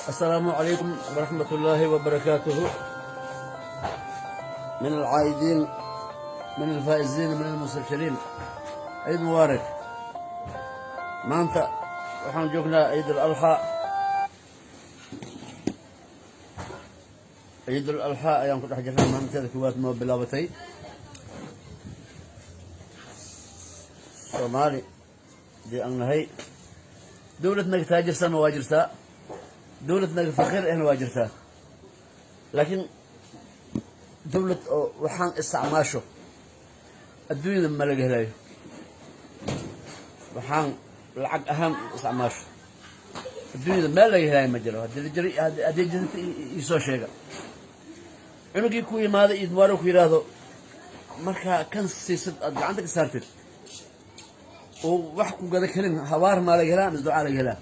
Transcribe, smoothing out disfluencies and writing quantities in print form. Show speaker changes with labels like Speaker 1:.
Speaker 1: السلام عليكم ورحمة الله وبركاته. من العائدين، من الفائزين، من المستبشرين، عيد مبارك. Maanta waxaan joognaa Ciid al Adxaa. Ciid al Adxaa ayaan ku dhex jirnaa. Maalinteeda koowaad noo bilaabatay. Soomaali dee aan nahay, dowlad naga taajirsanna waa jirtaa, dowlad naga faqiir ahna waa jirtaa, laakiin dowlad oo waxaan isticmaasho adduunyada ma laga helayo. Waxaan lacag ahaan isticmaasho adduunyada meel laga helayo ma jiro. Haddii la jiro, haddii jirta, iisoo sheega. Cunugii ku yimaada, "Iid mubaarak" ku yidhaahdo, markaa kan siisad aad gacanta ka saartid oo wax ku gada karin, habaar maa laga helaa mise ducaa laga helaa?